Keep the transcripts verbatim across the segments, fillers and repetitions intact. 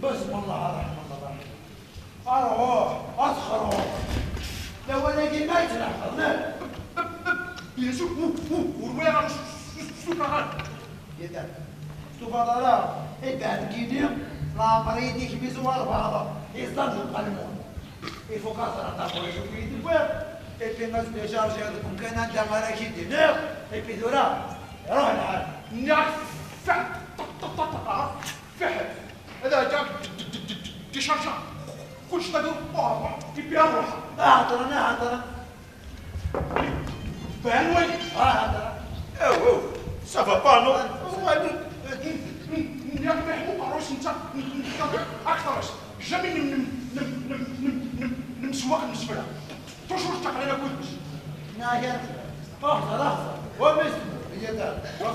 Basem Allah, ṛṛeḥma, ṛṛeḥma. Aṛuḥ, ad texruḍ. Lawan-agi ma yettleḥqeḍ, ne? Bien sûr, ur, ur, ur walaɣ ara s-, s-, s-, s-, tufaḍ ara. Yedder. S-, tufaḍ ara, ibeɛd kini, leɛmer i d-ikmiz war baɛḍ, iẓẓan deg uqelmun. Ifuk aẓra ṭaxur, ifuk i d-wwiɣ, ipi ad s-décharger deg umkan anda ara k-id-iniɣ, ipi tura, iṛuḥ lḥal. Nniɣ-ak, fiḥ, ṭ-, ṭ-, ṭ-, ṭ-, fiḥ. Ad ɛeddiɣ d-, d-, d-, d-, d-, décharger. Kullec tagi, oh, ipi ad ruḥeɣ. Ahaḍer, ahaḍer. Ban wali. Ahaḍer. Aw, aw, ça va pas, non? Wali. Nniɣ-ak ma yeḥmu uqerru-s netta, akteṛ-as. Jamais nem-, nem-, nem-, nem-, nem-, nemsewwaq nemsefra. Toujours ttaqlan akk udem-is. Nagan. Ahaḍer, ahaḍer. Wa ma yesmu, iya da. Wa.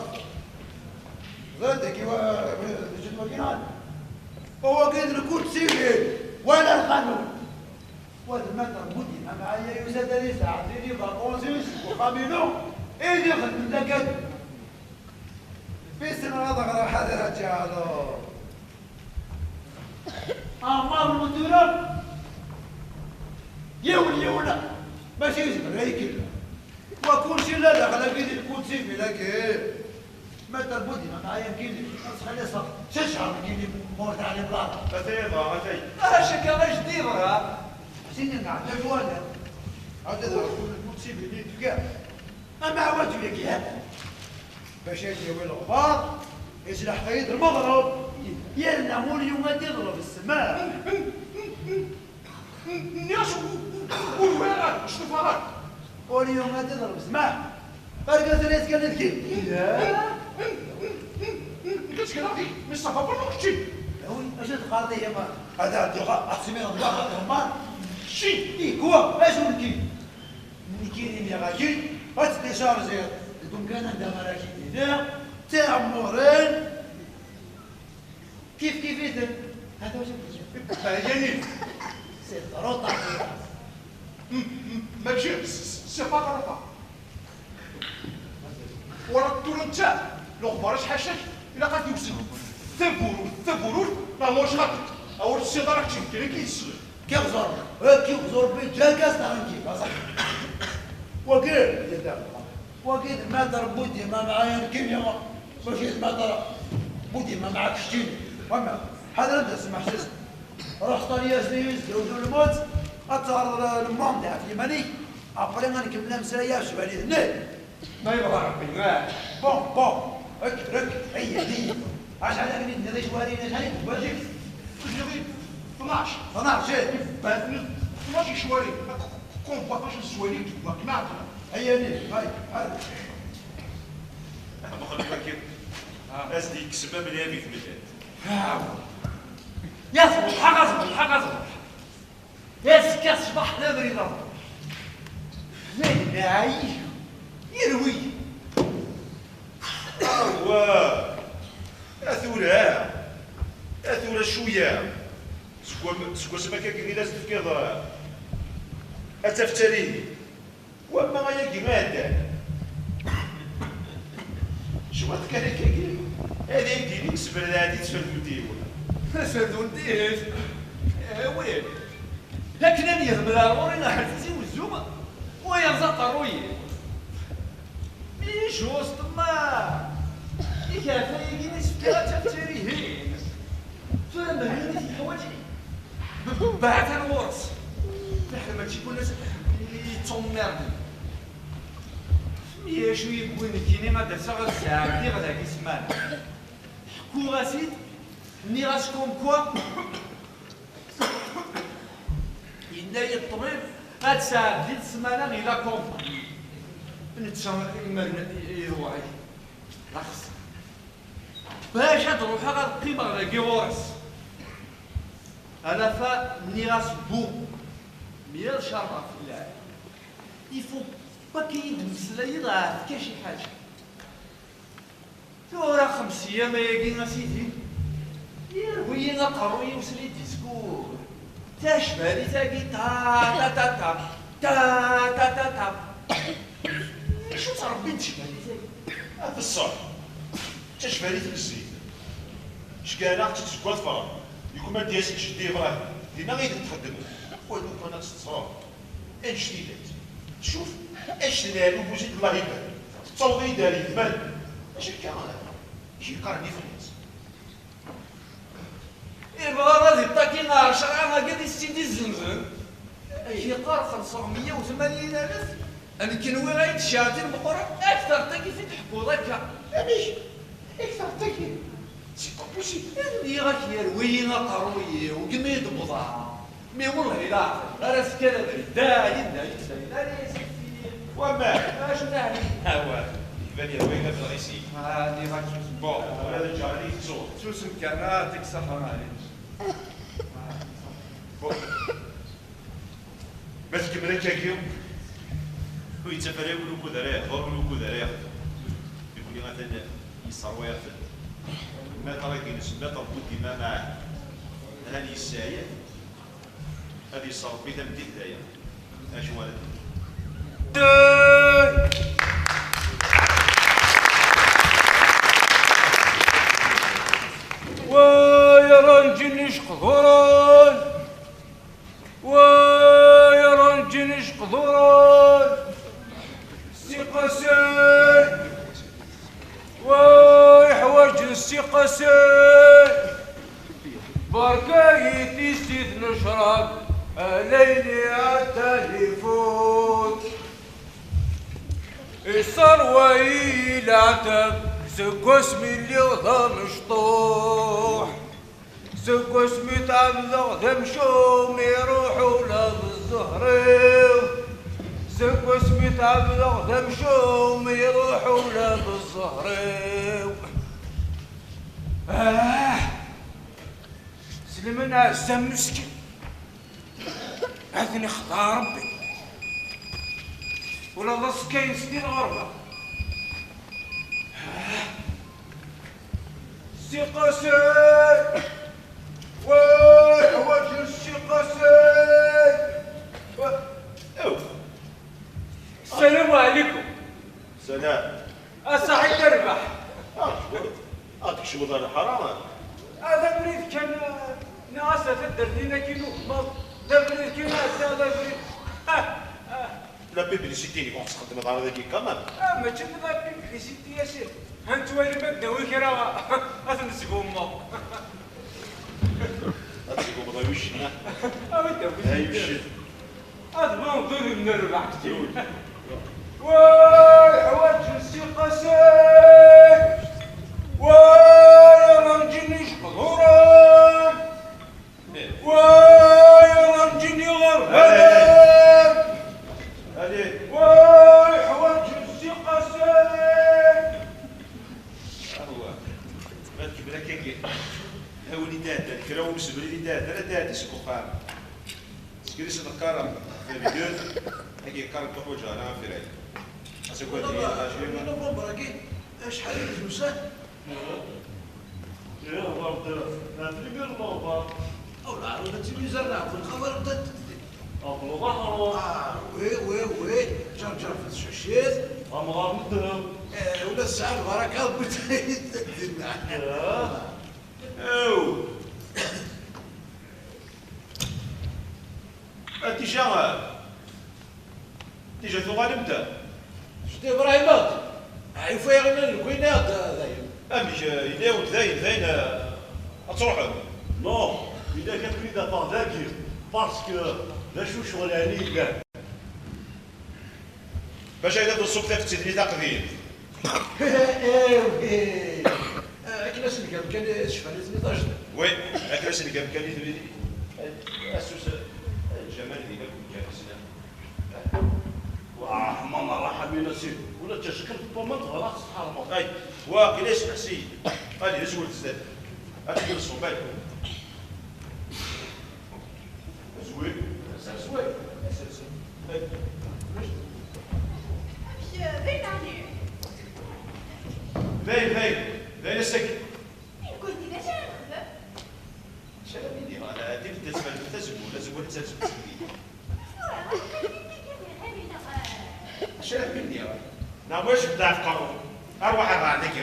Ẓriɣ dagi wa, d acu n wagi, neɣ? Wagi d lkul civil, wala lqanun. Wa d maître Moudin, amɛaya yusa-d ad iseɛdi les vacances seg uxxam-inu. Ihi xedmen akka. Bissen ad ɣreɣ ḥader ad ǧeɛleɣ. Ɛmar Mutura. Yiwen yiwen. Mačči yezmer ay killa. Wa kulci la daxel-agi di lkul sivil-agi. Ma terbudi ma mɛayan kili. Xaliṣ. Cacɛer kili. Mur teɛlim lara. Atay yebɣa, atay. Acu akka ajdid ɣra? Ḥsin nɛedda jwala. Ɛawed ad ɣer kul lkul sivil-agi. Ama awal tura kihab. Bac ad yawi leɣbar, islaḥ-iyi-d lmeɣreb. Yerna ur yuɣal ad iḍleb ssmaḥ. Nniɣ-as ur walaɣ ara, ctufeɣ ara. Ur yuɣal ad iḍleb ssmaḥ. Argaz ara yettkallem deg-i. Nekk ad tkellmeɣ deg-k, mi ṣṣafa berru kečči. Awi, acu teqqareḍ ihi ma? Ad ɛeddiɣ ad tmireḍ daxel ɣemman. Kečči. Ikwa, acu nekki? Nekkini nniɣ-ak-id, ad tdicharjiḍ deg umkan anda ara k-id-iniɣ, d tiɛemmurin kif kif-iten. Hata wacu d-iniɣ. Ɛyani. C'est trop tard. M-, m-, mačči, c-, c-, c'est pas trop tard. Wala tura netta, leɣbar-is ḥaca-k, ilaq ad t-yewsen. Taburut, taburut, neɣ ma ulac xaṭi. Awer tessiḍ ara kečč, kra k-yesslen. Kiɣẓer, eh, kiɣẓer, bi ǧakas neɣ nekki, aẓa. Wagi, wagi d maître Bouddima mɛaya nekkini, mačči d maître Bouddima mɛa keččini. Wama, ḥader anda smeḥsis. Ruḥ ṭali-yas di yizgawd ulmut, ad terreḍ lmanda ɣef yiman-ik, après ad nkemmel ameslay-a s ubrid-nni. Ma yebɣa Rebbi, ah. Bon, bon, kker, kker, ayya, ayya. Acḥal akken i d-tenniḍ i twarin, acḥal i d-tewwaǧi? Tenniḍ-iyi-d tnac. Tnac, eh? Iban-nni tnac i ccwari. Kumbaṭac n zzwali deg wakma ɛeṭṭlen. Ayya, ni, hay, hay. Mxellef akken. Ah. As-d-yekkes amlab i tmellalt. Ah. Ya tṛuḥ, ɣas tṛuḥ, ɣas tṛuḥ. Azekka ṣṣbeḥ d abrid aḍu. Lɛayik, yerwi. Awah! A tura, a tura cwiya. Seg wam-, seg wasmi akka i d as-tefkiḍ, ad tafettarihin. Wamma ayagi iɛeddan. Cwiṭ kan akkagi, ad ak-d-iniɣ sberdaɛet i tferdunt-iw. Taferdunt-ik? Awi. D akken ad yehmel ar ɣur-i aḥerfis-iw zzum, wa yerẓa aqerruy-iw. Mi juste ma, i kerfa-agi i s-fkiɣ ad taf ttarihin. Tura mehini t-yeḥwaǧ. Bɛatan ɣur-s. Fiḥel mačči kul ass i yettummirden. Mi acu yewwin nekkini ad d-aseɣ ad sɛeddiɣ dagi ssmana. Ḥkuɣ-as-id, nniɣ-as comme quoi, yenna-yi ṭṭbib, ad sɛeddiɣ ssmana di la campagne. Netta imaren iḍewɛi. D axeṣṣar. Bac ad ruḥeɣ ad qqimeɣ dagi ɣur-s. Alafa nniɣ-as bu, mi ad cerreɣ fell-ak, il faut pas k-iyi-d-mmeslayeḍ ɣef kaci ḥaǧa. Tura xems yyam ayagi a sidi, yerwi-yi aqerruy-iw s les discours. Tacbalit-agi, ta, ta, ta, ta, ta, ta, ta, ta. Acu-tt Rebbi n tecbalit-agi? Ad teṣṣer. D tacbalit n zzit. Cegɛen-aɣ-tt-id seg At Ferɛun. Yuklal-d-yas-d jeddi Ibrahim. Dinna i d-txeddem. Wa lukan ad teṣṣer. Annect-ilat. Cuf, annect n leɛlubuz i d Allah iban. Tettaweḍ-iyi-d ar yetman. Acu akka? Yeqqaren i fell-as. Ibɣa ad iṭaki ɣer ccṛeɛ-agi ad issid izzenzen. Amek yeqqar xellṣeɣ meyya u tmanyin alef, nekk nwiɣ ay d-cɛetin meqqren akteṛ n tagi i d-tḥekkuḍ akka. Amek? Akteṛ n tagi? C'est pas possible. Nniɣ-ak yerwi-yi aqerruy-iw, gmi d-wwḍeɣ. Mi wellah ila ara s-kkaleɣ dayen, dayen, dayen, ara yas-yeffi. Wamma? Acu taɛlil? Awa, iban yerwi-yi ɣef lɣisi. Ah, nniɣ-ak susem. Bon, ula d lǧar-nni tettuḍ. Susem kan, ah, tek ṣaḥa, maɛlic. Bon. Ma tkemmel akkagi, ur yettaf ara yiwen ukud ara yehḍer, yiwen ukud ara yexdem. Nekkni atan yesserwa-yaɣ-ten. Maître-agi-ines, maître Boudima, ma ahan yesseɛya, ad yeṣṣer Rebbi tameddit d aya. Acu ara d-nini? Ranǧin iceqduren, way ranǧin iceqduren, Si Qasi, way ḥwaǧen Si Qasi, berka-yi tissit n ccrab, a layli a talifut. Isserwa-yi leɛtab seg wasmi lliɣ d amecṭuḥ. Seg wasmi tɛebdeɣ d amcum iruḥ ula d zzher-iw. Seg wasmi tɛebdeɣ d amcum iruḥ ula d zzher-iw. Ah! S lmenɛezzam meskin. Ad ten-ixdeɛ Rebbi. Ula d aẓekka-ines di lɣerba. Si Qasi! Wa ḥwaǧen Si Qasi! Wa- Aw! Ssalamu ɛlikum. Salam. A Saɛid Rrbeḥ. Ah, ad tkecmeḍ ar lḥara. Ah, d abrid kan, ah, nniɣ-as a taddart-in akkin ugemmaḍ. D abrid kan, ah, d abrid. Ah, ah. La publicité-nni ur tettxeddmeḍ ara dagi quand même. Ah, mačči d la publicité, a sidi. Ha nettwali ma d-nawi kra, ad t-nesgummeḍ. Ad tesgummeḍ ay uccen, ah. Ah, ad d-tawi ay uccen. Ad tbaned d udem n rrbeḥ. Way ḥwaǧen Si Qasi, way ranǧin iceqduren, way ranǧin iɣerbanen, way ḥwaǧen Si Qasi. Ahwa, ma tkemmel akkagi, d ayen i d-iɛeddan, kra umsebrid i d-iɛeddan, ad d-iɛeddi seg uxxam. Seg idis neqqar tabdut, agi yeqqar ur ḥwaǧeɣ ara afrag. Asagad-nni, ɣaci. November-agi, acḥal i d-yusan? Ih, ɣer-d, ɣer d-yeggar November. Aw, lɛerḍ ad tili zerreɛ, bu lxabar d-, d-, d-, Aql-, aql-, ah, oui, oui, oui, ǧerǧer f tcacit. Amɣar n ddheb. Eh, ula tesɛa lbaraka, bu-, d-, d-, d-, Ih. Aw. A tija, tija tuɣalem-d? Jeddi Ibrahim, yufa-yaɣ iman deg winna d, dayen. Amek, yella-yawen-d dayen, dayen, eh, ad truḥem? Non, yella kan wid afeɣ dagi, parce que d acu ccɣel-ani yellan. Bac ay d-nṣubb tafettidnit aqdim. Eh, eh, eh. Akken asen-ngan kan i tecfan i ten-iṭajen. Oui, akken asen-ngan kan i ten-, asus, Ǧamal di akk mkan-nsen. Wa, ḥman ara ḥamin asin. Ula d tacekkamt n waman tebɣa ad tt-tḥermeḍ. Ay, wa, qila yesmeḥsi. Ali, d azwel zdat. Ad tgel ṣṣubb, ay. Zwir. Zwir. Amek, d ayen ɛni? D ayen, d ayen. D ayen ass-agi. Nekkenti d acu ara nexdem? Acu ara m-iniɣ? Ala, d tidet, tazemmurt, azemmur ad terzem seg-i. Acu ara m-iniɣ? Neɣ wacu d aɛefqaru? Arwaḥ ar dagi.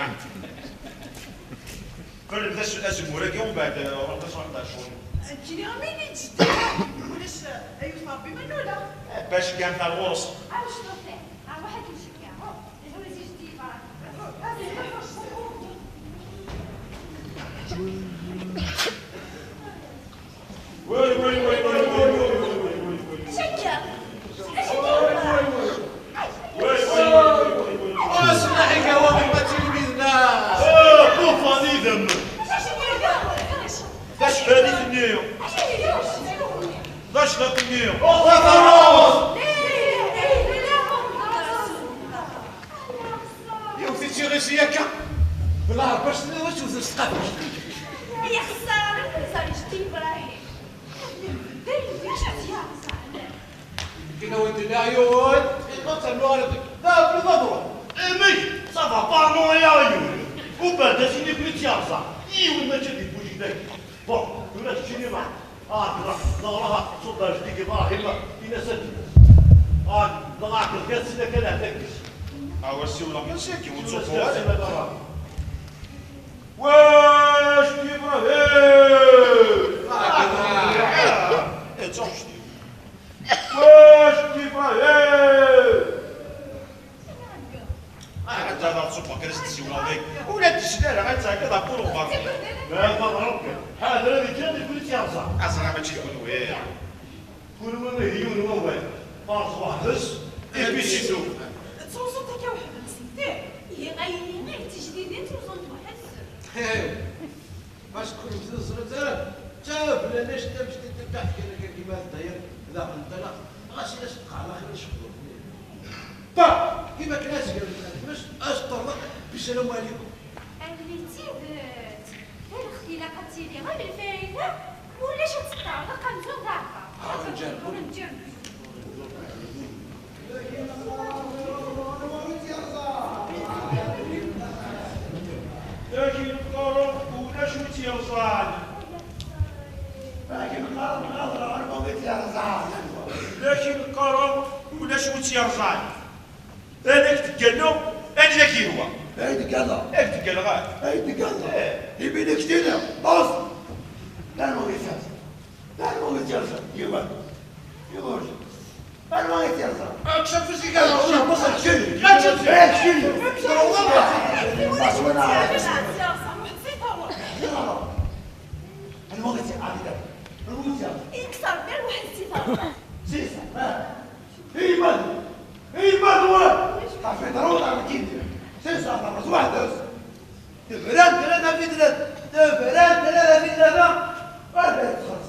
Fernet as-, azemmur-agi, umbeɛd, eh, ruḥet ad truḥem ɣer ccɣel. Nekkini am ayen i d-zeddigeɣ, ulac, eh, ay ufeɣ bi ma nnuleɣ. Eh, bac kan ɣer ɣur-s. Ɛawec tufiḍ, arwaḥ ad kem-cekkreɣ. Ruḥ, ruḥ, ruḥ, ruḥ, ruḥ. Way, way, way. Acu akka? Acu akka? Way, way, way. Aṣlaḥ i yawa ma tilmidna. Ah, ṭufan idem. D acḥal i tenni? D acḥal i tenni? Yiwet i tiɣisi akka, d lɛerbac-nni ad tewten s tqabact. Ay axeṣṣar, akken ẓer jeddi Ibrahim. Akken ur d-nniɣ yiwen, iqatt rnu ara deg. D abrid ad ruḥ. Amek? Ça va pas, non, ay aɣyul. Ubeɛd ad tini belli tt-yerẓa. Yiwen mačči ad ibuji dagi. Bon, tura keččini ma. Ah, tura, neɣra, ṣubba jeddi Ibrahim, ini-as ad, ah, neɣra, kan sin akka leɛtab-is. Awa, siwleɣ kan saki, ur ttruḥu ara. Wacu Ibrahim! Wac Ibrahim! Ah, anta ara tṣubbeḍ kan ad s-tessiwleḍ deg ula d tecdara ad tɛeggeḍ ɣef wul uxbaṛ. Ma teḍreb kan, ḥader ad iǧǧa deg wul-is yerẓa. Aẓra mačči d kunwi. Kunwi ihi yiwen wawal, terẓ weḥd-s, et puis c'est tout. Ttruẓunt akka weḥd-nsent, ih, ihi ayen-nni d tijdidin ttruẓunt weḥd-nsent. Parce que ur teẓriḍ ara, d tablalact tamecṭuḥt kan akka kima tedda-yam daxel n talaxt, ɣas ini as-teqqar daxel icebbuḍ. Pa! Kima kan ad tger lxedma-s, ad s-terḍeq, bi sslam ɛlikum. Almi d tidet, talaxt ilaq ad tili ɣer lfarida, ulac ad teṭṭerḍeq amzun d aɛeṭṭar. Ah, nǧerreb. Nǧerreb. Akken qqaren ulac wi tt-yerẓan. Akken qqaren ɣer ɣer wi tt-yerẓan. Akken qqaren ulac wi tt-yerẓan. Ad ak-d-ggalleɣ anida k-yehwa. Ay d-ggalleɣ. Ay d-ggalleɣ, ah. Ay d-ggalleɣ. Eh. Imi nekk tili, bas. Llan wi tt-yerẓan. Llan wi tt-yerẓan. Yiwen. Yiwen. Anwa i t-yerẓan? Aksum fis-ik a Ṛebbi. Aksum, aksum. Aksum. Aksum. Anwa i t-yerẓan? Anwa i t-yerẓan? Yekkes Ṛebbi lweḥd si terbaɛt. Sisa, ha? Iman. Iman wa? Ɣef iḍṛu ɣer kidi. Sisa, terreẓ weḥd-s. Tebran tlata fi tlata. Tebran tlata fi tlata. Anda i txelṣ?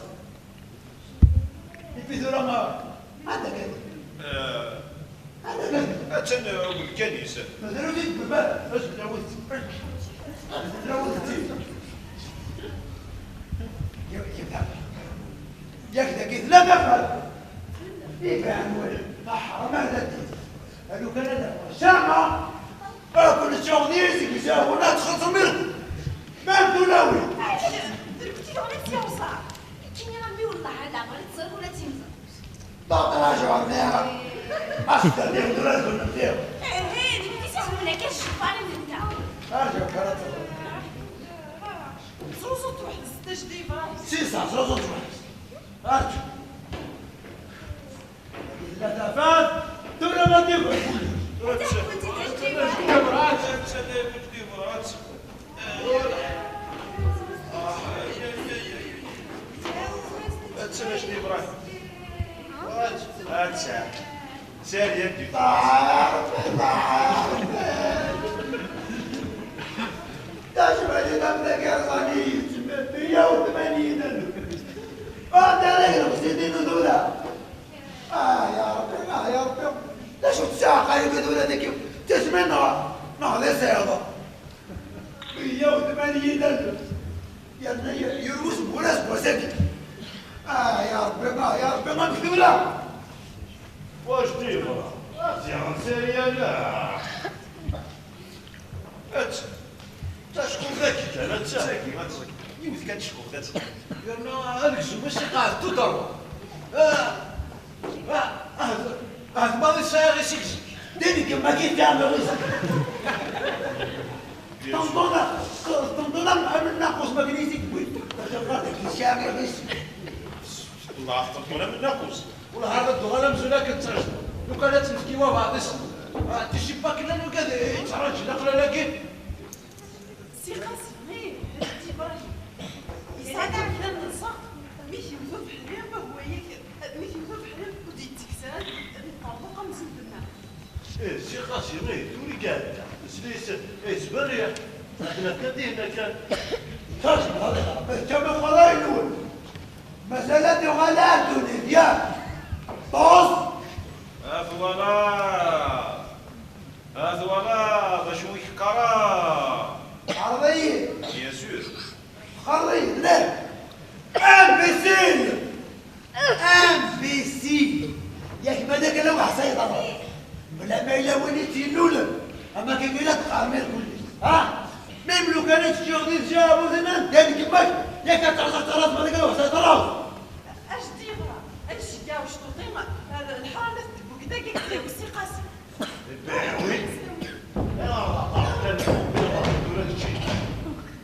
Ifi tura ma anda kan? Eh, anda kan? Attan, eh, webkan-is. Mazal ur t-id-tebba. Mazal ur t-, mazal ur t-id-, yak, yak, yak dagi tella tafat. Iban wali, aḥram ar d addis. Alu kan ad aɣeɣ ccama. Akk nečča di izegzawen ad txeṣmir. Ma d ulawi. Drus tiɣmi d tiɣsa. Kini a mmi wellah ala, ur teẓriḍ ula d timẓin. Ṭaṭra jɛur niɣ. Asda di ɣdura d unebdi. Ihi, d nekk i s-iḥemmel akka ccebbar i netta. Arǧu kan ad teẓreḍ. Ttruẓunt weḥd-s tajdiba. Si sa, ttruẓunt weḥd-s. Arǧu. Yella tafat, tura ma d-iban kullec. Atta d acu d Ibrahim? Atta. Sari, atta. Tajbali d amdakar ẓani yettmebbi yaw tmanyin. Anda ara yelqes idin tura? Ah, ya Ṛebbi, ah, ya Ṛebbi. D acu tesɛa ɣer-i ula d nekk? Tismin neɣ, neɣ d iṣiḍ? Yya weltma-nni d allen. Yerna y-, yurwes mura seg wass-agi. Ah, ya Ṛebbi, ah, ya Ṛebbi, amek tura? Wac d-yeḍra? Ad yaɣen Sari ala. Atta. Tackuḍt-agi kan, atta. Yiwet kan teckuḍt, atta. Yerna anegzum-is iqeɛɛed tuṭerwa. Ah, ah, ah, ahat maḍi sɛiɣ isegzi. D nekk ma k-ifiɛen isegzi. Tenḍun, tenḍun am, am nnaqus ma akken i t-id-wwin. Atta deg sɛiɣ isegzi. Wellah tenḍun am nnaqus. Wellah ad d-tuɣal amzun akken ttraǧu. Lukan ad tt-nefk i wabeɛḍ-is. Ah, ticipa kan llan wigad yettṛaǧun aqlal-agi. Si Qasi, ih, Ḥaǧ Ibrahim. Yesɛa-d amdan n ṣṣeṛf, mi t-yewwet ubeḥri, ma hwa yak, mi t-yewwet ubeḥri, ur d-yettekkes ara, yeṭṭerḍeq amzun d nneɣ. Ih, Si Qasi, ih, tura i iɛedda. Zli-s, ih, yettberriḥ. Akken akka dihin kan. Ttazmeɣ, ih, kama qray-nwen. Mazal ad yuɣal ar ddunit, yak? Ṭṭuz? Ad twalaḍ. Ad twalaḍ d acu i k-qqareɣ. Ɛreḍ-iyi. Bien sûr. Xerri, leh. Imbécile! Imbécile! Yak ma d akalaw ḥṣayḍ. Bla ma yella win i tt-yennulen. Ama kan yella tqermir kulli. Ha? Même lukan ad teččiḍ di tjaɛbut-nni, d ayen kemmak, yak ad terẓeḍ terẓeḍ ma d akalaw ḥṣayḍ. Ajdid, ad nceggeɛ ucṭuṭi, lḥara la tdewweg dagi, deg Si Qasi.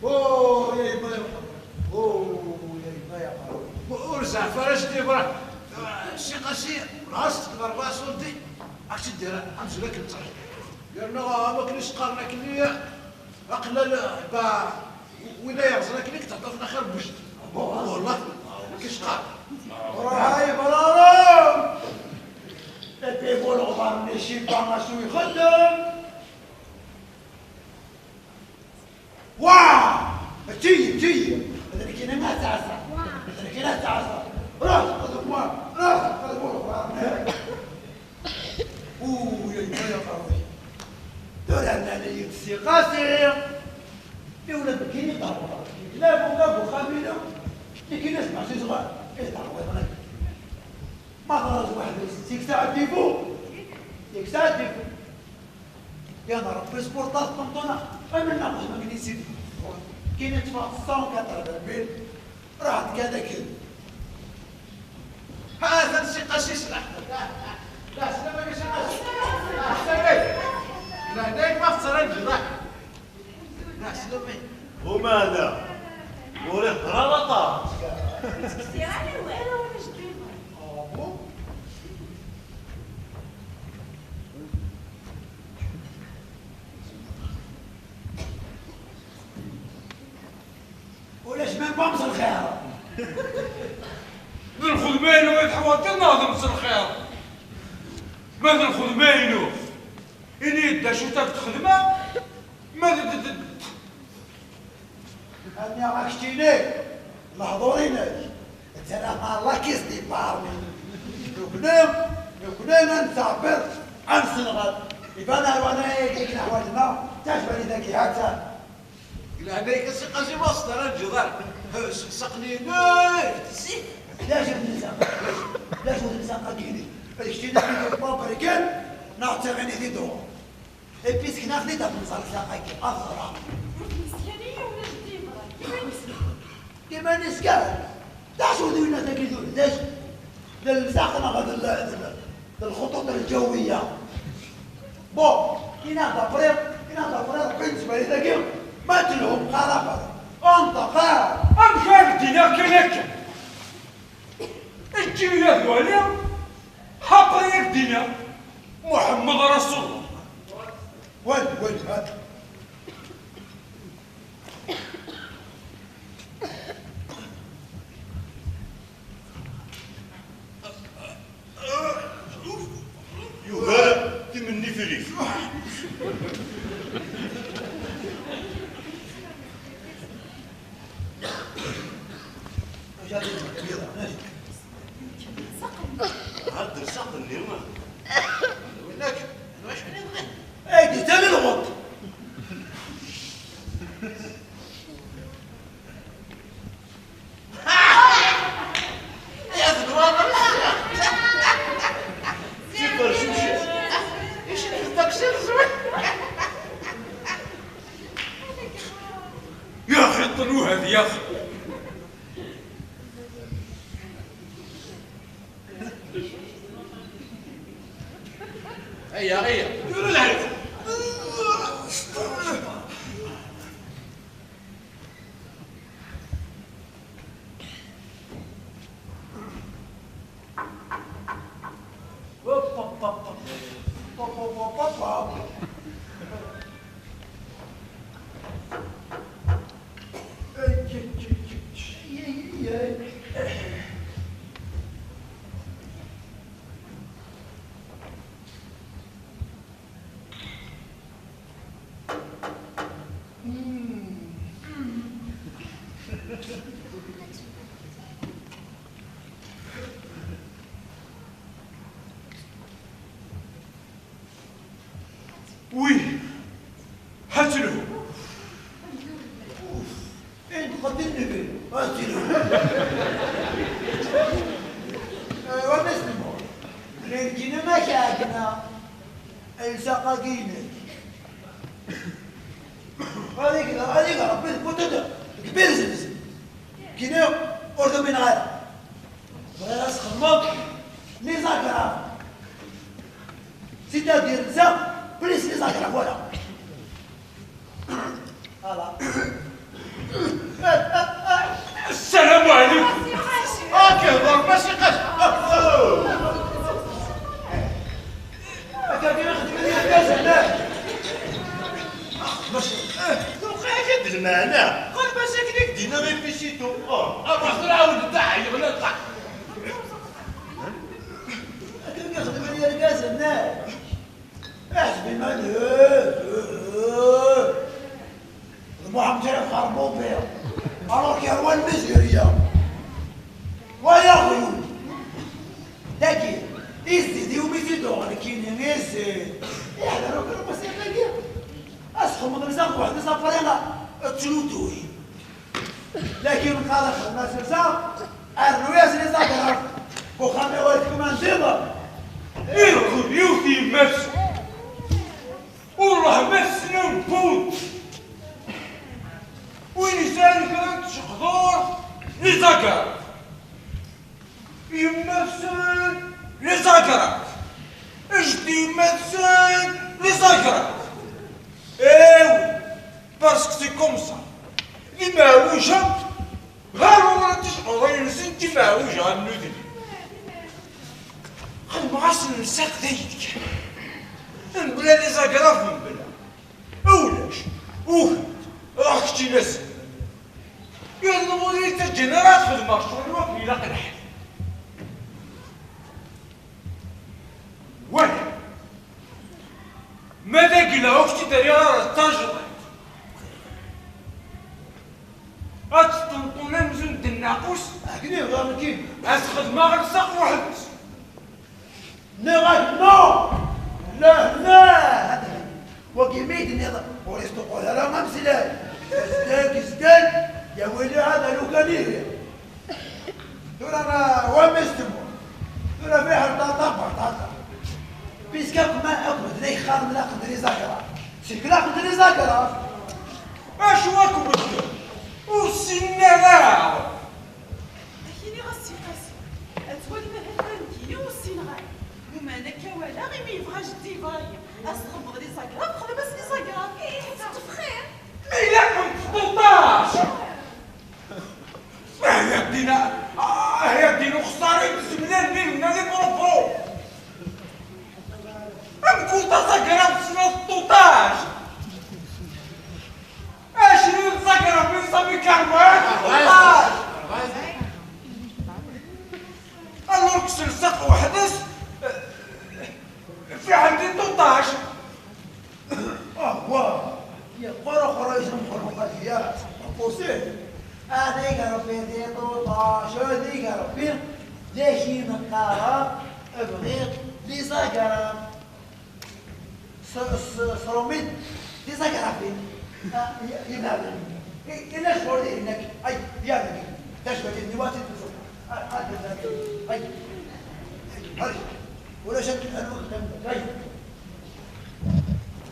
Oh, ya yemma, ya Faraj Dibra, si Qasi, ɣas tekḍerba asulti, ad k-tt-id-yerr amzun akken ttaḥ. Yerna am akken i s-qqaren akkenni, aqlal, ba, win ay yerẓen akkenni, k-teṭṭef laxir n wejdi. Wallah, k-icqar. Ray bararum! Ipibu leɣbar-nni, ciba acu ixeddem. Wah! Ečč-iyi, ečč-iyi! D nekk i d taɛsa! D nekk i d taɛsa! Ruḥ, xdem wa! Ruḥ, xdem wa! Uy, ay, ay, aqerruy! Tura nnan-iyi-d si Qasi! Iwla deg yini ḍerbeɣ. Nekk la buka bu xamina. Nekk i d asmeɛsi ṣɣer. I ḍerbeɣ. Ma ḍerret weḥd-s, seg saɛet difu. Seg saɛet difu. Yan Ṛebbi, sburṭat ṭenṭuna, amen naqus ma kini sidi. Kini ṭṭfeɣ cent quatre-vingt mille, raḥet kan akken. Hatan si Qasi s leḥder. La, slama ya si Qasi. Slama. La, dayma tettṛaǧuḍ, ah. La, slama. Umana, ur ihder ara aṭas. Ur ttqeṣṣir ara awal. Ah, bon? Ulac même pas mselxir. D lxedma-inu i teḥwaǧeḍ neɣ d mselxir? Ma d lxedma-inu, ini-d d acu-tt txedma, ma d, d, d, Aniɣ ak-ttini lehdur-inek, ttalaɣ la caisse d'épargne. Nekni, nekni ad nettɛebbiḍ, ad nessenɣel. Iban ar wanay-agi i neḥwaǧ-nneɣ, tajbanit-agi ha-tt-an. Leɛnaya-k a si Qasi, ma tettṛaǧuḍ ara. Saqni-inek, zik. D acu d-nesaq? D acu d-nesaq-agi-inek? D kečč-inek i d-ifabriken, neɣ d taɣinit i d-uɣeɣ? Et puis, seknaɣ-ten-id ɣef lemẓerṣaq-agi, ad ẓreɣ. Ur d-neslan i yiwen ajdid, iman-is. Iman-is kan. D acu d winna tagi d ulac? D lemsaq neɣ d l-, d l-, d lxuṭuṭ lǧawiya? Bon, inaɣ-d afriq, inaɣ-d afriq, rebbi n tzmarit-agi, ma telhum qarabat. Anṭeq! Amek ara k-d-iniɣ kan akka? Eǧǧ-iyi ad waliɣ, après ad k-d-iniɣ Muḥemmed Rasulullah. Wali, wali, hata. Yugar timenni fell-i. Hder s aqenni. Winak, anwa acḥal i bɣan? Ay, di tali lɣeṭṭ! Ay, at ddwa! Tifercucin! Icedha ṭaksi zwiḥ! Ya axi ṭṭnuh ad yax. Aya, aya. Yura lɛib. Oui, ha-tt-lhu. Int xaṭi nnibi, ha-tt-lhu. Wa ma s-nemmur? Lkina ma k-ɛeggna, lsaq-agi-inek. Ad ig, ad ig Rebbi deg wutad, deg birzemz. Kini ur tumineɣ ara. Bɣiɣ ad txedmeḍ les agrafes. C'est-à-dire nsa plus les agrafes, voilà. Voilà. Sslam ɛlikum. Ah, kehḍer. Tuqiɛ-ak-id lmeɛna. Qrib-as akken i k-d-yenna i Pisito. Oh, aruḥ tura ɛawed-d aɛeyyeɣ la ṭaḥ. Akken i xedmen yergazen-nni. Iḥseb iman-is. D Muḥemmed Ḥerbubi. Alors yerwa lmizirya. Waya axyul. Dagi, izzi d iwumi t-id-uɣen kini, izzi. Iḥder akk lqusya-agi. Asxemmeḍ nsan weḥd-s après la, ttnuduy. Lakin qala xedma sersa, rnu-yas les agrafes. Uxxam-iw ad tkun nziḍen. Irkul yiwet yemma-s. Ur rehma-s snunbut. Win yesɛan kra n tceqdurt, les agrafes. Yemma-tsen, les agrafes. Jeddi yemma-tsen, les agrafes. Ew, parce que c'est comme ça. D imeɛwija, ɣer ur ticeqḍin-nsen d timeɛwija n nudni. Xedmeɣ-asen lsaq d ayed kan. Mebla les agrafes, mebla. Ulac. Uhu. Ruḥ kečč in-asen. Yerna ur yi-ttaǧǧan ara ad xedmeɣ ccɣel-iw akken ilaq lḥal. Wala. Ma d agla ur k-tt-id-rriɣ ara d tajḍiṭ. Ad teṭṭenṭun amzun d nnaqus. Akken i bɣiɣ nekkini. Ad xedmeɣ lsaq weḥd-s. Nniɣ-ak non! Lehna! Wagi mi d-tenniḍ ur isṭuqqul ara ameslay. Zdag, zdag, ya wili hada lukan ihi. Tura, ah, wa mi s-temmut? Tura fiḥel ṭaṭa baṭaṭa. Puisque akk ma akk medden ay qqaren laqent les agrafes. C'est que laqent les agrafes. Acu akk medden? Ur ssinen ara. Ad k-iniɣ a Si Qasi, ad twalim ahat ma nekkini ur ssineɣ ara. Luman akka walaɣ imi yebɣa jeddi Ibrahim ad s-txedmeḍ les agrafes, xdem-as les agrafes. Ih, teṭṭef xir. Ma ilaq-am tṭuṭac! Ah ya ddin, ah ya ddin uxṣar i d-zemlan di lmali propro. Amkuṭ aẓagraɣ tessneḍ ṭuṭac. Acri ẓagraɣ mi ṣabi karwan ṭuṭac. Alors kkes lsaq weḥd-s, fiḥel di ṭuṭac. Ahwa, yeqqur uxruyj n umexluq ad yas, aqqusin. Ad igerbi di ṭuṭac, ad igerbi. D acu i neqqar? Bɣiɣ les agrafes. S-, s-, srumit les agrafes. Ah, y-, yebɛed. I-, yella ccɣel dihin akk. Ay, ya Rebbi. D acu-agi? Niwati tuẓu. Ah, ah, ay. Ay. Ulac akken anwa yeqqim. Ay.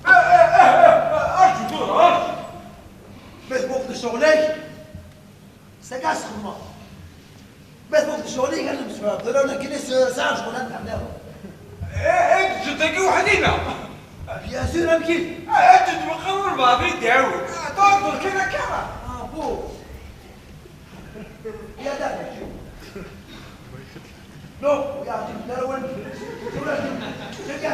Ah, ah, ah, ah, ah, arǧu tura, arǧu. Ma tmuqel ccɣel-ik, s akka ad s-xedmeɣ. Ma tmuqel ccɣel-ik, ad nemsefham. Tura nekkini s-, sɛiɣ ccɣel ad nɛemmiḍ. Eh, eh, ǧǧet-agi weḥd-i neɣ? Bien sûr, amek i? Eh, eh, ǧǧet meqqar walbeɛḍ i d-iɛawed. Ah, tuheddeḍ kan akka. Ah, bon. Ya da, ya. Non, ya, tu, ya, ouais. Tu l'as dit. C'est bien.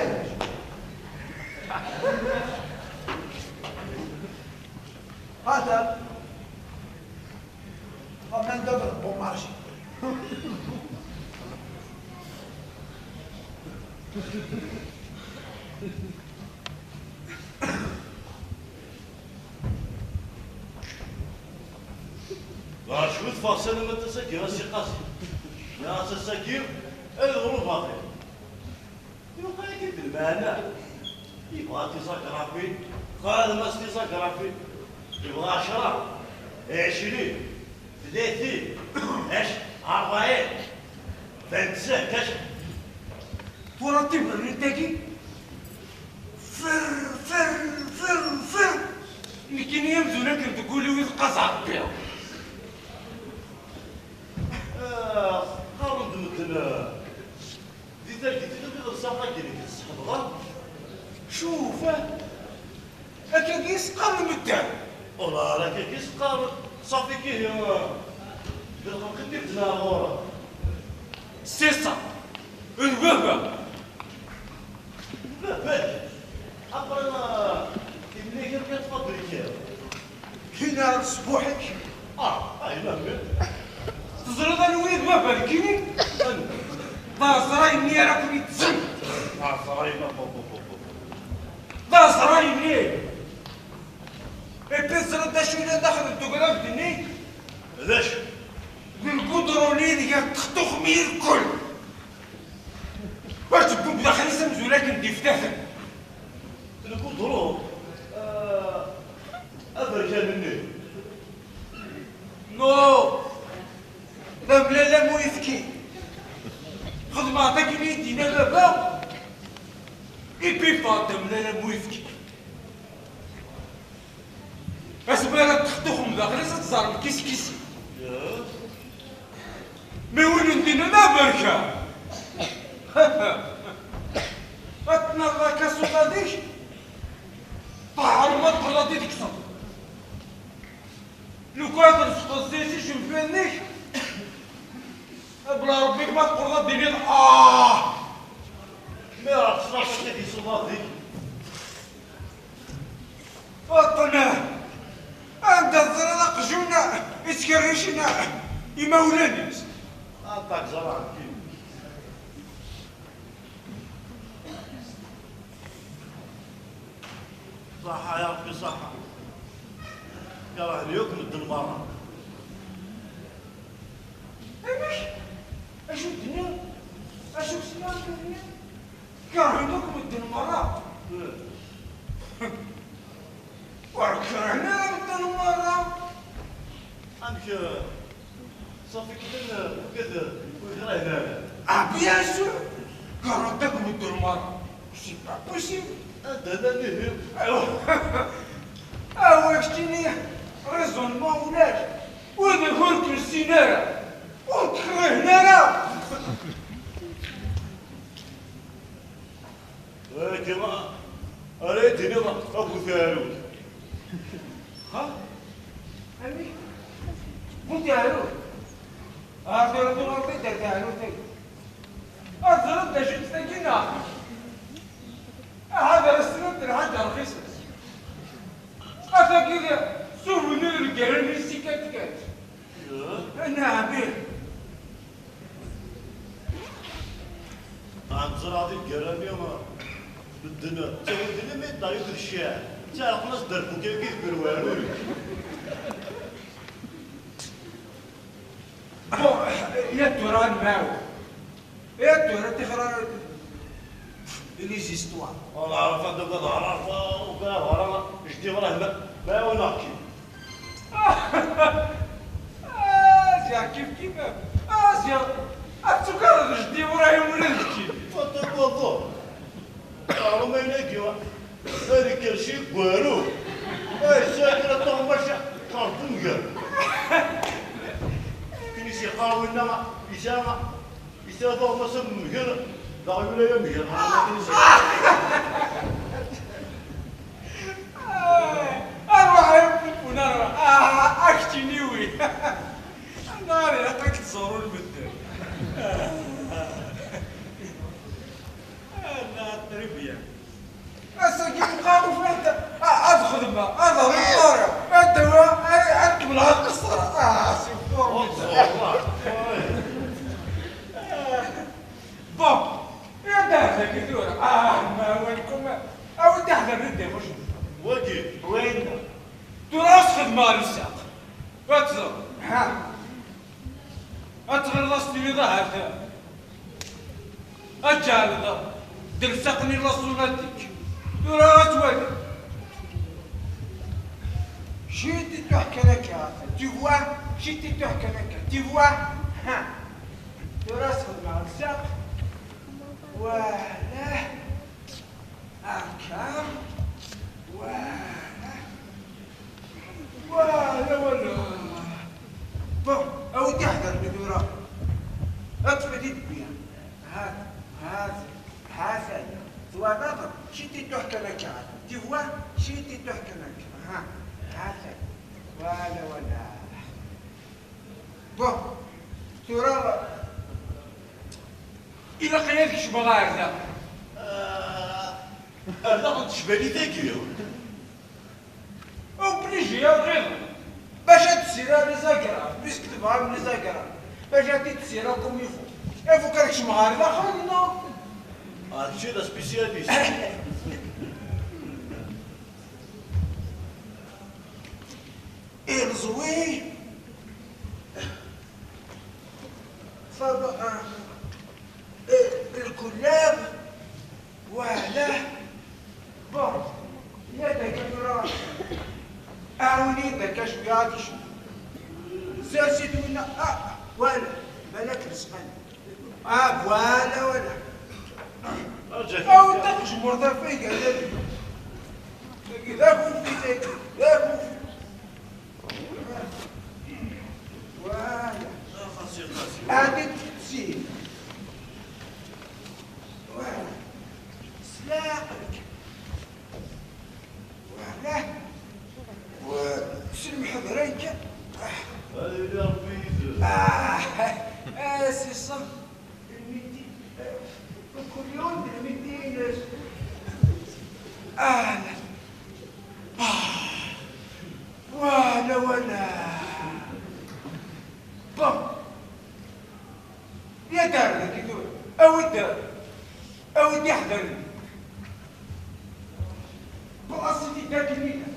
Attends. Quand même, de bon marché. Ɣer cwi tfeɣ Salama aṭas-agi a Si Qasi. Nniɣ-as ass-agi ad iḍru baṭel. Yuqa-yak-id lmeɛna. Yebɣa tiẓagrafin, xadem-as tiẓagrafin. Yebɣa ɛecra, ɛecrin, tlatin, ac-, ṛebɛin, vingt-cinq, ac-, Tura tiberrin-agi, fer, fer, fer, fer. Nekkini amzun akken deg wul-iw i teqqaz Ṛebbi. Ah, qqaren-d medden, ah, di targit i tufiḍ lsaq-agi deg tesseḥbeḍ, ah? Cuf, ah. Akkagi i s-qqaren medden. Ular akkagi i s-qqaren. Ṣafi kihi, ah, d lxelq i d-ibedden ar ɣur-m. C'est ça. D baba. Baba-k. Après, ah, imlek Yeṭṭef-d lkir. Kina ṣbuḥ-ik. Ah, ah, yella mmi. Teẓriḍ anwa i d baba-k-ini? Anwa? D aẓray-nni ara ken-yeṭṭsen. Aẓray-nni, bu, bu, bu, bu. D aẓray-nni. Ipi teẓriḍ d acu yellan daxel n tegrabt-nni? D acu? D lgudru-nni deg textuxmi irkel. Ur tewwim daxel-is amzun akken d-iftaten. Lgudru, ah, aberkan-nni. No, d amlal am uyefki. Xedmeɣ-t akken i d-yenna baba, ipipa d amlal am uyefki. Asmi ara textuxem daxel-is ad teẓrem kiskisi. Mi win n dinna d aberkan. Ad tnaɣeḍ akka s uḍad-ik, tɛerḍeḍ ad teqqleḍ ad d-tekkseḍ. Lukan ad tresqeḍ zzi s icenfiren-ik, bla Rebbi ma teqqleḍ ad d-tiniḍ ah! Mi ara teslaḍ akka di s uḍad-ik. Faṭma, anda teẓriḍ aqjun yettkerricen imawlan-is? Aṭak ẓerɛen kif. Ṣaḥa ya Ṛebbi, ṣaḥa. Kerhen yakk medden merra. Amek? Acu d-nniɣ? Acu k-s-nniɣ? Kerhen akk medden merra. Ur kerhen ara medden merra. Amek, eh, ṣafi kan, eh, ugad, eh, ur yekrah ara? Ah, bien sûr. Kerhen akk medden merra. C'est pas possible. Anda llan ihi? Ah, ouais, keččini, raisonnement ulac. Wid ur k-nessin ara, ur k-krihen ara. Wagi, ara yi-d-tiniḍ a bu teɛrut. Ha? Amek? Bu teɛrut? Ah, tura tuɣaleḍ-d ar teɛrut-agi. Ad teẓreḍ d acu-tt tagi, neɣ? Aha, ad as-tiniḍ d lḥaǧa rxisen. A tagi d souvenir n lgirra-nni si kat kat. Anɛam, ih. Ɛemẓraḍ i lgirra-nni, medden ttawin-d imi d-tayeḍ d cciɛa. Ttɛelqen-as-d rrbuka-agi deg urwarul. Bon, ya tura ad nɛawen. Ya tura tixra les histoires. Wala ɛraf ad d-agad ɛraf, ugar hara, jeddi Ibrahim, ma ɛawneɣ-k-id. Ah, ziɣ kif kif. Ah, ziɣ ad tukareḍ jeddi Ibrahim ula d kif. Ṭaṭa waḍu. Arum ayagi. Ad ikerci deg waru. Ay, sɛiɣ kra tuɣmac, xerṭum gar. Akken i s-yeqqar winna, yesɛa, yesɛa tuɣmas am mger, d aɣyul ay amger. Arwaḥ ay amfuffun, arwaḥ. Ah, ak-ttiniwi. Nari, ilaq ad k-ẓurun medden. Ah, très bien. Ass-agi meqqar ufant ad xedmeɣ, ad rreɣ, ad dawiɣ, ad kemmleɣ lqessra. Ah, c'est fort. Bon, ya d aḥdaki tura. Ah, ma awalkum, awi-d aḥdaki d ixucen. Wagi. Winna. Tura ad xedmeɣ lsaq. Ad teẓreḍ. Ha. Ad teɣreḍ ad s-tiniḍ ahat. Ad tǧeɛleḍ d lsaq-nni la sonatique. Tura ad twaliḍ. Cit i tuḥ kan akka. Tu vois? Cit i tuḥ kan akka. Tu vois? Ha. Tura ad xedmeɣ lsaq. Voilà. Akka. Voilà. Voilà, voilà. Bon, a wi d-iḥedren tura. Ad tfadi deg-ya. Hat, hat, hat aya. Twalaḍ? Cit i tuḥ kan akka. Tu vois? Cit i tuḥ kan akka. Ha, hat aya. Voilà, voilà. Bon, tura ilaq-iyi ad kecmeɣ ar da. Ah, ar daɣen tecba-d tagi. Bac ad tessirar les agrafes, puisque tebɣam les agrafes, bac ad t-tessirar comme il faut. Il faut kan kecmeɣ ɣer daxel, non? Ah, kečč d aspécialiste. Ileẓwi, fab-, ah, eh, lkullab, wala. Bon, ya-d akka tura. Aɛawen-iyi-d akka cwiya, ad icmu. Sers-it winna, ah, wala, balak lesqan. Ah, voilà, voilà. Aw, taqejmurt ɣef igerdan. Tagi d akufi, tagi d akufi. Voilà. Ɛeddi-d sin. Voilà. S leɛqel-ik. Voilà. Wa s lmeḥḍra-ik. Ah. Ah, c'est ça. Lmiti. Kul yum d lmiti-ines. Ah, la. Ah. Wala, wala. Bon. Ya dar dagi tura. Awi-d, awi-d iḥdaren. Blas-it-id akken ilaq.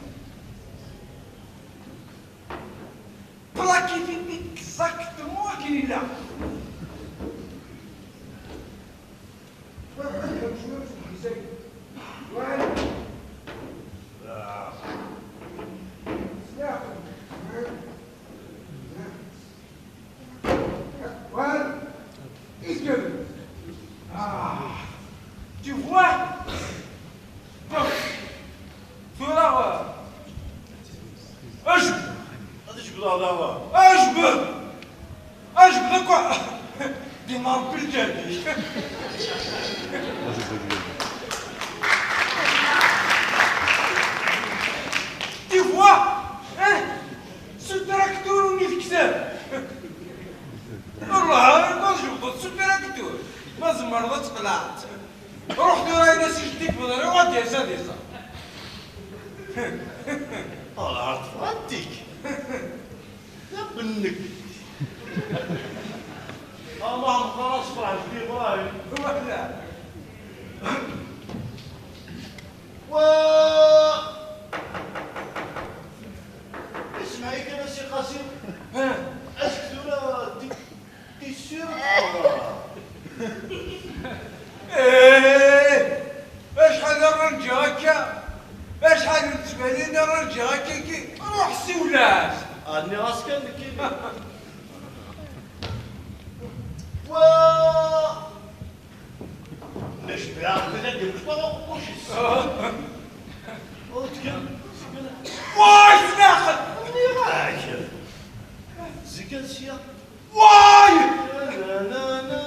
Plakit-it-id exactement akken ilaq. Voilà. Est-ce que... Ah. Tu vois? Bon. Tura, euh, ajbed. Ad tjebdeḍ daɣen. Ajbed. Ajbed akk. Di Ṛebbi lǧal-ik. Tu vois? Hein? S utraktur ur d-ikter. Wallah, ma tjebdeḍ s utraktur, ma tzemreḍ ad tqelɛeḍ. Ruḥ tura, ini-as i jeddi-k, bɣiɣ ad d-yas ad iẓer. Ɣer tefratik. D abenneg. Allah meqqar aṣefreḥ deg Ibrahim. Wala. Wa! Ismeɛ-iyi kan a Si Qasi. Ha? Acu tura ti-, tissir? Eh! Acḥal ara ǧǧeɣ akka? Acḥal n ttbalin ara ǧǧeɣ akka ki? Ruḥ siwel-as! Ah, nniɣ-as kan nekkini. Wa! Mac bla aqbel ad d-yemmeṭṭu uqemmuc-is. Ur tgen, tgen. Way, s leɛqel! Nniɣ-ak! Zikan sya. Way! Na, na, na, na.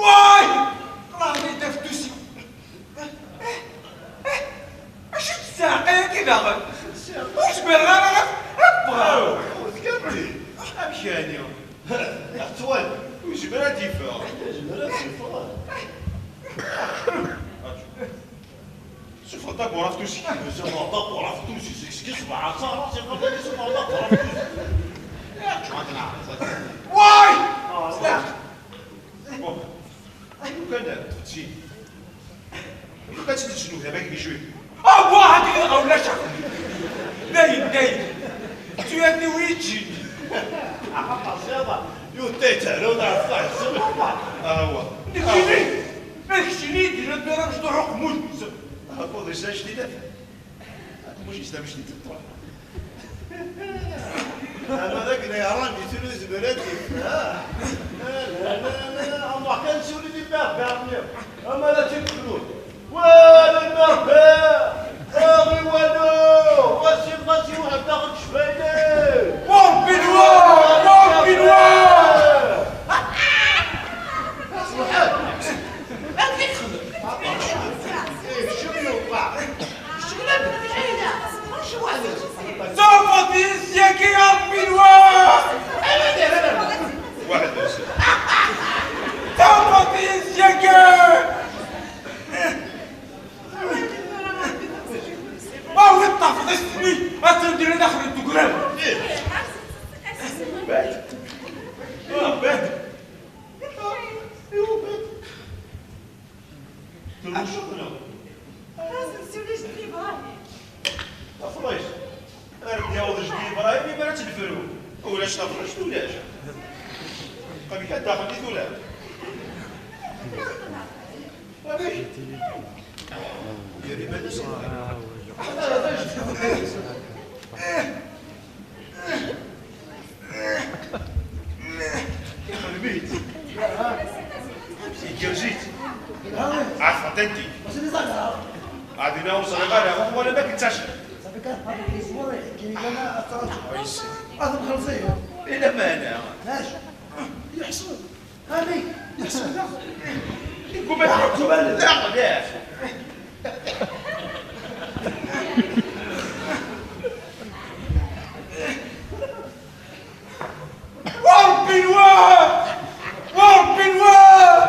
Way! Rahi d aftus-iw. Acu d ssiɛqa-agi daɣen? Ur zmireɣ ara ad, ad ffɣeɣ. Aw, tgerrez. Amek yeɛni? Yeɛṭel. Ur yezmir ad d-yeffeɣ. Ur yezmir ad d-yeffeɣ. Sufeɣ-d aburaftus-ik. Sufeɣ-d aburaftus-ik. Seg, seg ṣṣbeḥ ar ṣṣehra, sufeɣ-d, sufeɣ-d aburaftus-ik. Way! Ah, bon. Lukan tfettin. Lukan tt-tecnu hama kini cwi. Ah, waḥed i dɣa ulac axeddim. Dayen, dayen. Tuyat-iw yeččin. Axaṭer ziḍa. Yuta yettehraw ɣef waḥed s lmuṭa. Awa. Nekkini. Ma keččini, dina tura mecṭuḥ uqemmuc-nsen. Akud is ajdid. Akud is ajdid. Ama d akken ay ran di tuli zmer ad yefhem. La, la, la, la, ama kan suli di berbernir. Ama la tibdul. Wa, le berbère. Ari wano. Wa si, wa si, wa daɣ kecfayne. Wa Rebbi nwa, wa Rebbi nwa. Subḥan. Amek i txedem? Ccɣel yuqa. Ccɣel am lɛila. Ccɣel. Ssufeɣ-t-id syagi, a Rebbi nwa! Waḥed. Ssufeɣ-t-id syagi! Tafḍist-nni attan dinna daxel n tegrab. Ih. Bad. Ah, bad. Ah, iwa bad. Tafḍist. Ar d-yaweḍ jeddi Yebrahim, imi ara tt-nefru. Ulac tafḍist, ulac. Qbel kan daxel i tura. Amek? Gar iman-is. Ixdem-itt. Igerrez-itt. Ɛerfent-tent. Ɛad ina ur ẓriɣ ara, wala ma yettac. Ad nxelleṣ-iyi. Ila meɛna. Yeḥṣel. Amek? Yeḥṣel da. Yeḥṣel da. Wa Ṛebbi nwan! Wa Ṛebbi nwan!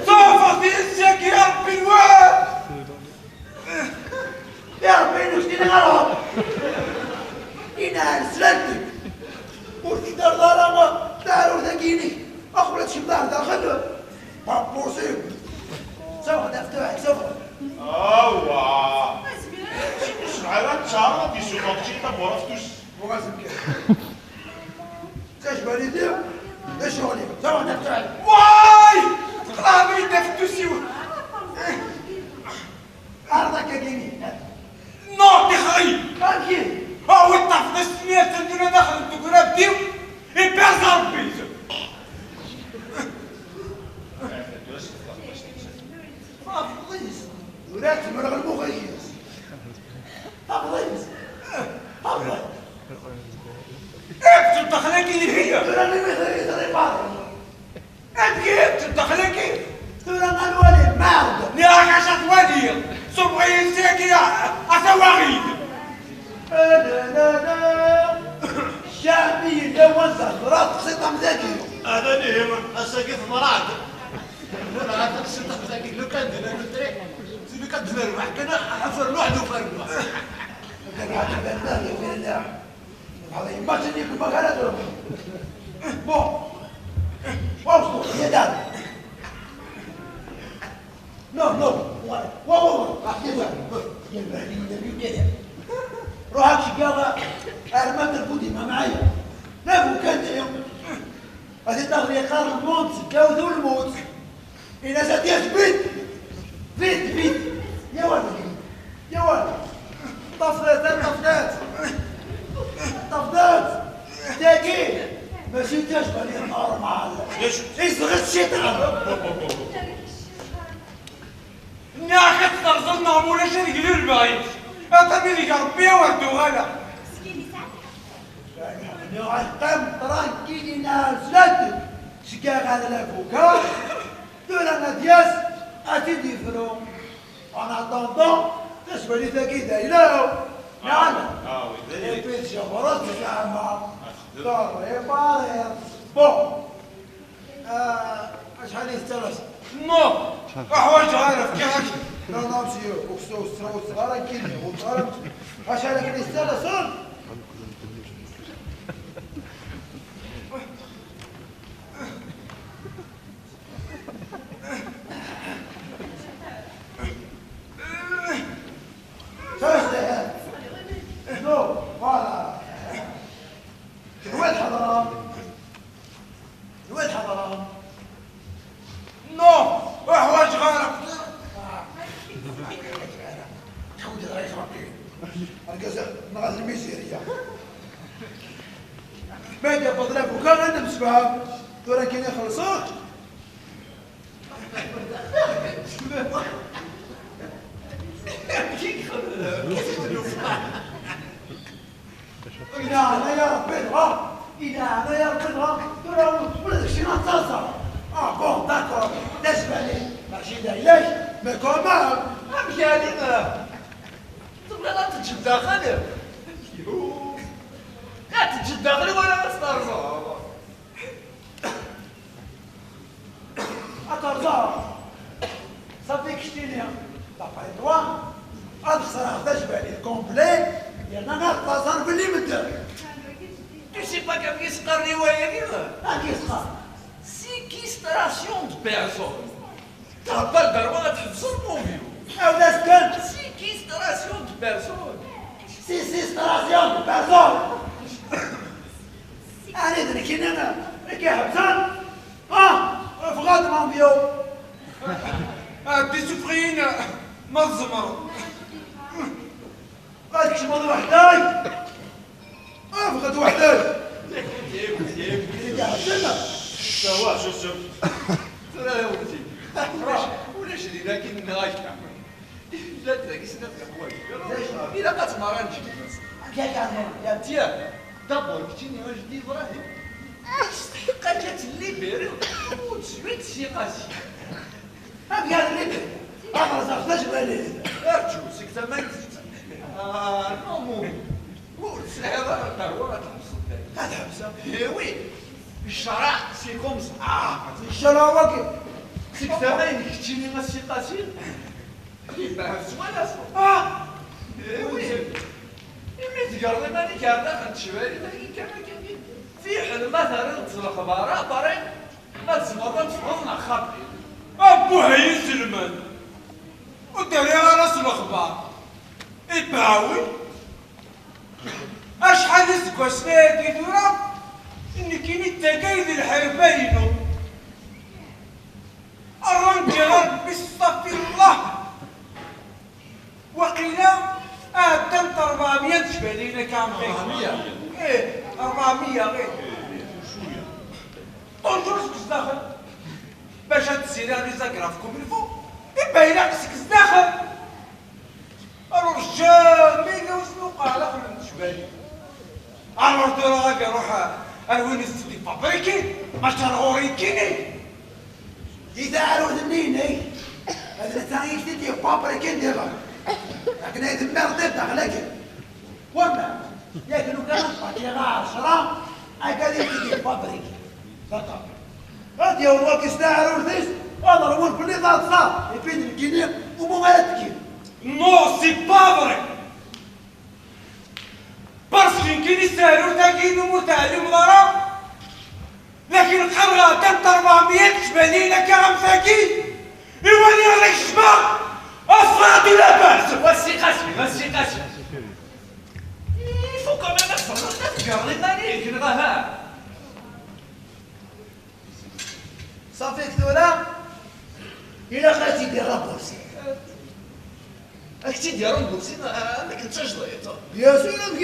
Ṣafeɣ-t yes-agi, ya Ṛebbi nwan! Ya Ṛebbi, ur k-ttiniɣ ara! Inɛel slat-ik! Ur teddreḍ ara taɛrurt-agi-inek! Aql-ak tcemmeḍ ar daxel! Pas possible! Ṣafeɣ-d ɣef tuɛet, ṣafeɣ! Awa! Sebɛa la ttar, ad d-isuffeɣ keččini tabuṛaft tus. Buɣazem kan. Tajbali diɣ, d acuɣli, d awen neftal. Way! Teqlaɛem-iyi-d afettus-iw. Ɛreḍ akka gini. Non, tixri! Amek? Awi ṭṭafḍist-nni attan dinna daxel n tegrabt-iw, iperẓ Ṛebbi-s. Afḍis. Ur ad temreɣ lmuxeyyes. Afḍis. Afḍis. Ur ad temreɣ lmuxeyyes. Tura mi mi tɣiḍ ripaṛ. Amek i d-teddaxel-agi? Tura ad nwali, merde! Nniɣ-ak-as ad twaliḍ! Subɣ-iyi-d seg-agi, a, a tawaɣit! Ala, ala, ala! Ccɛeb yella wanza ẓra teqsiṭ am dagi! Ala nihi, ass-agi temraḍ! Temraḍ teqsiṭ am dagi, lukan d-nerbeḥ kan, aḥafar lwaḥd ufarnu! Bon. Wa, wa, ya dad. Non, non. Wa, wa, wa, wa. Ah, ya dad. Ya dad, ya dad, ya dad. روحك شقاوة. أرمات البودي ما معايا. لا، مو كان يوم. هذه الدهر يقارن الموت، سكاوة والموت. إلا زاد يثبت. Vite, vite. يا ولدي. يا ولدي. طفلت، طفلت. طفلت. تاكي. ماشي تجبر يا نورمال. ليش؟ إيه، صغير الشيطان. ناخذ ترزلنا مولاش هذيك اللي البايت. أعطيني لي يا ربي يا ورد وغلا. نقعد قام ترانكيلي ناس لاتي. شكا غادا لافوكا. Tura ad d-yas, ad t-id-yefru. En attendant, taswalit-agi d ayla-w. Neɣ ala? Ah, oui, d ayla. Et puis, tjebreḍ zeɛma. Terrible. Bon. Ah, acḥal i tettalas? Non! Ur ḥwaǧeɣ ara, fkiɣ-ak. Non, non, monsieur, ur s-, ur s-, ur s-, ara kini, ur s-, ara. Acḥal akken i tettalas? Voilà. Kenwi tḥeḍrem. Kenwi tḥeḍrem. Non, ur ḥwaǧeɣ ara. Tḥewdeḍ ɣer Ṛebbi. Argaz, nɣa d lmizirya. Ma d-yewweḍ lafuka, ad nemsefham. Tura kan i xellṣeɣ. Ilaɛna ya Ṛebbi dɣa, ilaɛna ya Ṛebbi dɣa, tura ula d kečči ad taẓeḍ. Ah bon, d'accord, d azmali, mačči d ayla-k, mais quand même. Amek yani? Tebɣiḍ ad teǧǧeḍ daxel? Ad teǧǧeḍ daxel wala ad s-terẓeḍ? Ad terẓeḍ. Ṣafi keččini, d'après toi, ad xesreɣ tajbalit. Complet, yerna ad ṭṭaẓen belli medden. Tu sais pas qu'amek i s-qqaren i wayagi? Amek i s-qqaren? Séquestration de personne. T'as pas le droit ad tḥebseḍ, mon vieux. Awd-as kan. Séquestration de personne. Séquestration de personne. Ɛni d nekkini i k-iḥebsen? Ah, ffeɣ-d, mon vieux. Ɛeddi s ufɣin ma tzemreḍ. Ad kecmeḍ weḥd-k. Ffeɣ-d weḥd-k. Ça va, Joseph. Tura a ولدي. Ulac, ulac dinna akken nniɣ-ak. Llant dagi snat leḥwayeǧ. Ilaq ad tmara neǧǧ. Tiens, d'abord, keččini ajdid Ibrahim, testeḥq-ak ad tellibiriḍ tout de suite Si Qasi. Amek ara nili? Aɣerzax d ajwali. Arǧu, seg tama-nnes. Ah, non, mon. Ur tesɛiḍ ara ddrew ad tḥebseḍ. Ad ḥebseɣ? Eh oui. Ccṛeɛ, c'est comme ça. Ah, ccṛeɛ wagi. Seg tama-nnek keččini a Si Qasi? Yebɛed s wala s. Ah! Eh oui. Imi tgerḍ iman-ik ar daxel n tecbalin-agi kan akka-agi, fiḥel ma terriḍ-d s lexbar, après ma tzemreḍ ad teffɣeḍ neɣ xaṭi. Abbuh ay iselman! Ur d-rriɣ ara s lexbar. Ibeɛwi! Acḥal iseggasen ayagi tura, nekkini d tagi ay d lḥerba-inu. Arranǧi a Rebbi, stafirullah. Waqila ɛeddant rebɛemya n tecbalin akka am tagi. Rebɛemya? Ih, rebɛemya, ih. Toujours seg zdaxel. Bac ad d-ssiriɣ les agrafes comme il faut, iba ilaq seg zdaxel. Alors jamais i ɣ-snuqeɛ daxel n tecbalin. Alors tura ad iruḥ ar win i s-tt-id-ifabrikin, mačči ar ɣur-i nekkini. Di taɛrurt-nni-inek, d netta i k-t-id-ifabrikin diɣen. Akken ay temmireḍ daxel-agi. Wamma, yak lukan ad tfatiɣ ɛecṛa, akka d i k-id-ifabrikin. D'accord. Ad yaweḍ waki s taɛrurt-is, ad ṛwun fell-i taḍsa, et puis d nekkini, umu ara tekkin. Non, c'est pas vrai! Parce que nekkini s taɛrurt-agi inu ur teɛlimeḍ ara, lakin qqareɣ ɛeddant rebɛemya n tecbalin akka am tagi, i wani ara kecmeɣ, afrat u labas! Wa Si Qasi, wa Si Qasi. Il faut quand même ad tfehmeḍ, ad tgerḍ iman-ik, neɣ aha? Ṣafi tura, ilaq ad tt-id-irembursi. Ad k-tt-id-irembursi, am akken d tajdiṭ. Bien sûr, amek?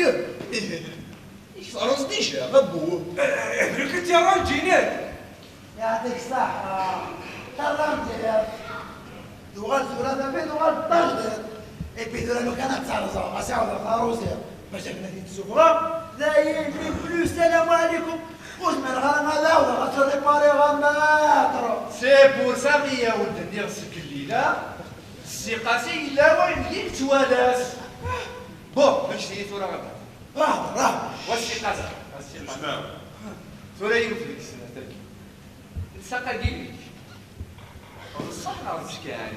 Ih, terreẓ déjà, a bu. Eh, eh, drek i tt-yerran ǧinet. Yeɛṭik ṣṣeḥḥa. Terram ǧinet. Tuɣal tura d abrid, tuɣal d tajdiṭ. Et puis tura lukan ad tt-rẓeɣ, ad s-ɛawdeɣ taruẓi, bac akken ad t-id-ssufɣeɣ, dayen, même plus, sslam ɛlikum. Ur zmireɣ ara ad ɛawdeɣ ad tt-ripariɣ a maître. C'est pour ça mi awen-d-nniɣ seg llila, Si Qasi yella wayen i yettwalas. Bon, ǧǧet-iyi tura ad. Bravo, bravo. Wa Si Qasi, a Si Qasi. Tura yiwet deg snat-agi. Lsaq-agi-inek. D ṣṣeḥ neɣ d ttkan?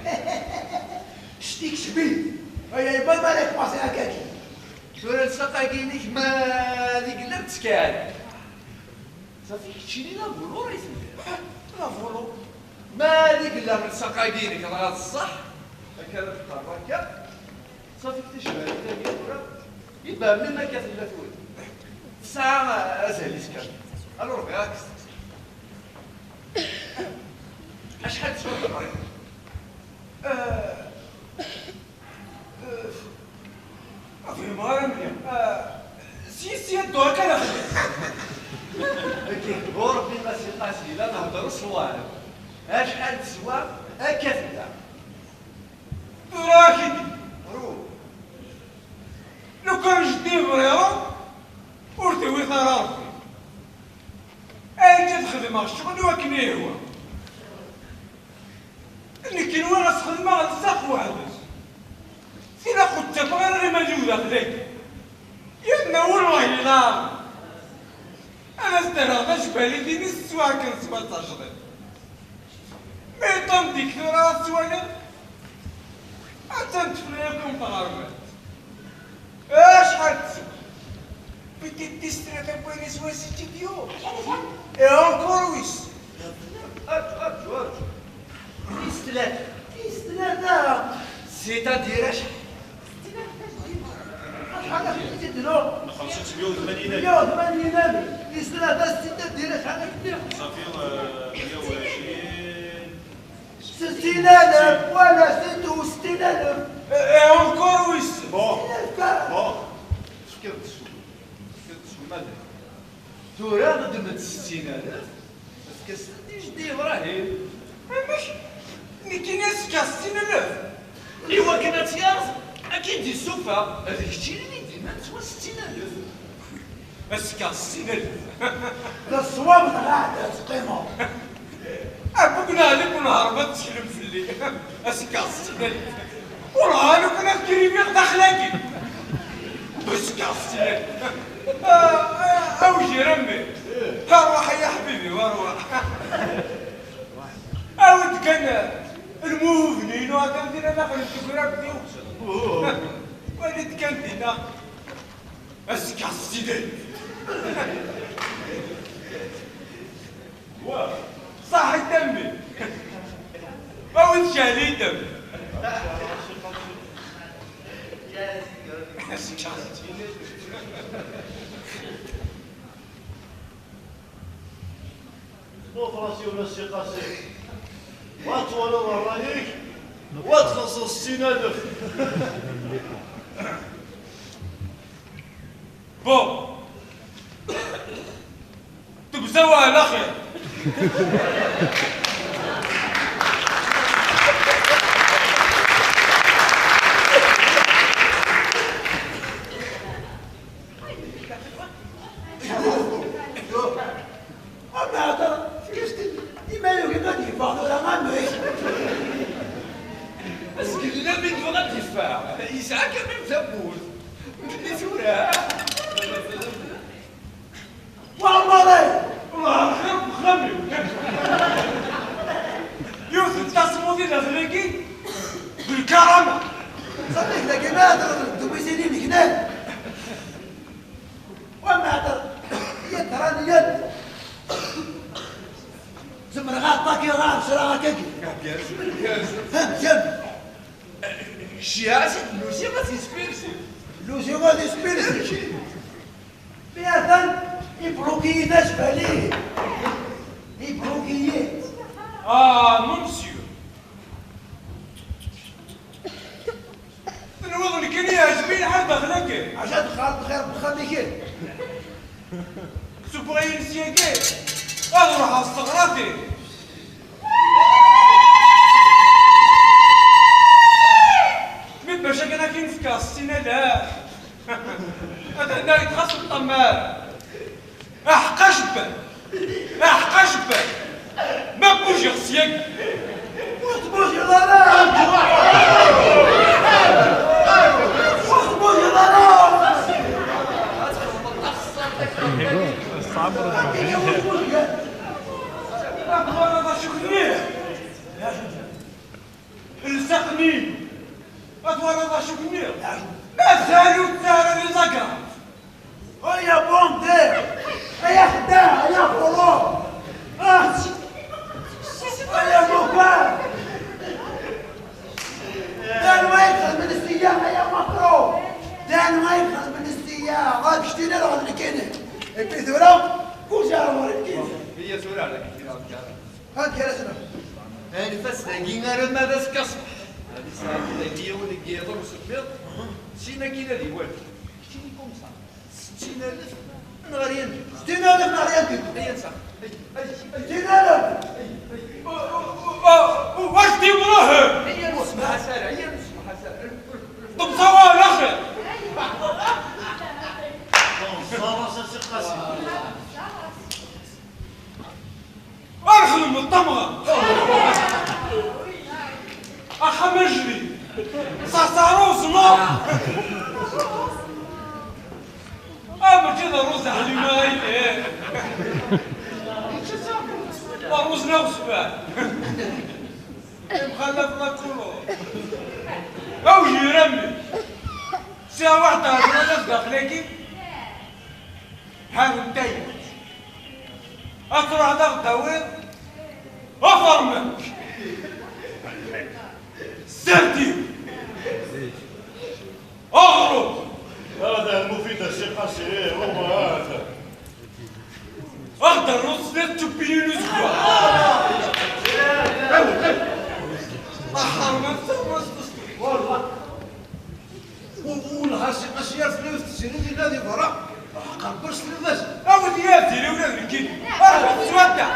Cti kecbi. Ay, ay, ma, ma la tpasi akkagi. Tura lsaq-agi-inek ma d igella d ttkan? Safi keččini d avulur i telliḍ. D avulur. Ma d igella lsaq-agi-inek dɣa d ṣṣeḥ, akka ara teqqareḍ akka. Safi, tacehṛit-agi tura, iban même akka tella tura. Tesɛa azal-is kan. Alors bɣiɣ ad k-steqsiɣ. Acḥal teswa teɣri? Ah, ah, ur fhimeɣ ara mliḥ. Ah, si, si, ddu akka d axeddim. Ɣur Rebbi, ma si qasi, la nehder ṣṣwab. Acḥal teswa akka tella? Tura akini. Ru. Lukan jeddi bɣiɣ, ur tewwit ara Rebbi. Ay akka ad xedmeɣ ccɣel i wakken i yehwa. Nekk nwiɣ ad s-xedmeɣ lsaq weḥd-s. Tilaq ur ttafeɣ ara iman-iw daxel-agi. Yerna wellah ila ad as-d-rreɣ d ajbali din i s-ttwaɛken s ma d tajdiṭ. Mais tant deg tura ad twaliḍ, attan tefla yakk am tɣermat. Tis tlata n wayen iswa si Titio. Et encore, oui. Arǧu, arǧu, arǧu. Tis tlata. Tis tlata. C'est-à-dire acḥal? Acḥal akk i d-nuɣ? Xemsa meyya u tmanyin. Meyya u tmanyin alef. Tis tlata, c'est-à-dire acḥal akk-nni? Ṣafi, euh, meyya u ɛecrin. Settin alef, wala setta u settin alef. Et encore, oui. Bon. Bon. Tefkiḍ-d ssuma. Tefkiḍ-d ssuma. Tura ddem-d settin alef, efk-as-tent i jeddi Yebrahim. Amek? Nekkini ad s-fkeɣ settin alef? Iwakken ad tt-yerẓ, ad k-id-issufeɣ. D keččini i d-yennan teswa settin alef. Ad s-fkeɣ settin alef. D ṣṣwab neɣ aɛdaw teqqimeḍ? Abuk neɣli ur nehṛeb ad tteklen fell-i. Ad s-fkeɣ settin alef. Ur ɣali kan ad k-rimiɣ daxel-agi. Ad s-fkeɣ settin alef. A, a, a wejir a mmi. Arwaḥ ay aḥbibi, arwaḥ. Awi-d kan lmuhub-nni-inu, atan dinna daxel n tegrabt-iw. Wali-d kan dinna. Azekka s tidal. Wa, ṣaḥit a mmi. Awi-d cehlitem. Azekka s tidal. Ḍfeṛ-as yiwen a Si Qasi. Wa twalaḍ ṛṛay-ik, wa txellṣeḍ settin alef. Bon. Tegza wa ɛla xir. Ama hata, tefkiḍ-t-id, ima yugi ad yeffeɣ tura, amek? Azgen-nni mi yebɣa ad d-yeffeɣ, yesɛa kan même tawwurt. I tura? Wa Ɛmar-ay! Wellah xir deg uxxam-iw. Yiwet n tasmuḍi daxel-agi, d lkarama. Ṣafi, dagi ma ad d-tewwi sin imeknan. Wa ma hata, yadran yad. Zemreɣ ad ṭakiɣ ɛecra akkagi. Fhem, fhem. Cciɛa si Lusi ma tispirsi. Lusi ma tispirsi. Mi atan ibluki-yi tacbali. Ibluki-yi. Ah, non, monsieur. Tenwiḍ nekkini yeɛjeb-iyi lḥal daxel-agi? Acu ad texxareḍ xir n uxxam-ik? Sufeɣ-iyi-n syagi, ad ruḥeɣ s teɣratin. Mi bac akken ad k-in-fkeɣ settin alaf. Ad anda yetxas ṭṭammar. Aḥeqq ajebbal! Aḥeqq ajebbal! Ma bujiɣ syagi! Ur tbujiḍ ara! Ur tbujiḍ ara! Ad twalaḍ acu k-nniɣ! Lsaqen-iyi! Ad twalaḍ acu k-nniɣ! Mazal ur ttara di ẓagrat! Ay abondir! Ay axeddaɛ! Ay axulum! Ah! Ay amukar! D anwa i ixedmen ssya, ay amakru? D anwa i ixedmen ssya? Ɣer keččini neɣ d nekkini? Epi tura, kullec ara ɣur nekkini. Iya tura, ala keččini ɣer keččini. Anef-as dagi arma d azekka ṣṣbeḥ. Ad isɛeddi dagi yiwen n yiḍ usemmiḍ, sin akkin ad iwali. Keččini kumsa. Settin alef neɣ rien du tout. Settin alef neɣ rien du tout. Ay, ansa. Ay, ay, ay. Settin alef. Ay, ay. Oh, oh, oh, oh, oh, واش دي بروحه؟ Ay, ay, nesmeḥ-as ara, ay, ay, nesmeḥ-as ara. Ṭemẓawa alaxir. Ṭemẓawa s asiqasi. Ad nexdem ṭṭamɣa. Axxam ajdid. Ṣaṣa rruẓ, non? Ah, mačči d rruẓ a Ḥlima, ay, eh. Rruẓ neɣ usbeɛ. Imxallaf la couleur. Aw, yir a mmi. Sɛiɣ waḥed ɛecra alaf daxel-agi. Ḥareb dayem. Ad truḥeḍ ad aɣ-d-tawiḍ afermek. Serdin. Aɣrum. Hada lmufid a si Qasi, eh, huma hada. Aɣ-d-rnuḍ sliḍ tubbinin uzeggaɣ. Awer, awer. Aḥerman tawast. Wallah. U-, u-, lɣaci, aci ar tliwt tessirid yella di berra. Ḥqer bac tliwt. Awi-d yir tili ula d nekkini. Arbet swadda.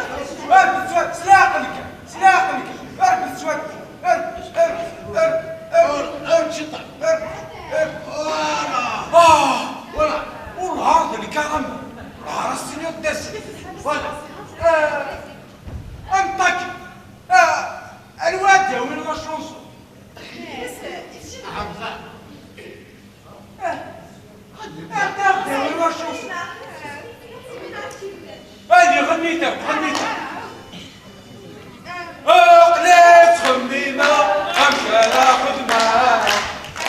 Arbet swadda. S leɛqel kan. S leɛqel kan. Arbet swadda. Arbet, arbet, arbet, arbet. Ar, ar, ciṭan. Arbet, arbet. Voilà. Ah. Voilà. Ur lɛerḍ nekk aɣam. Ɛer as-tiniḍ d ass. Voilà. Ah. Am ṭaki. Ah. Anwa ad d-yawin la chanson? Ḥemza. Ah. Ad d-yawin la chanson. Allez, ɣennit akk, ɣennit akk. Aql-i ttxemmimeɣ amek ara xedmeɣ.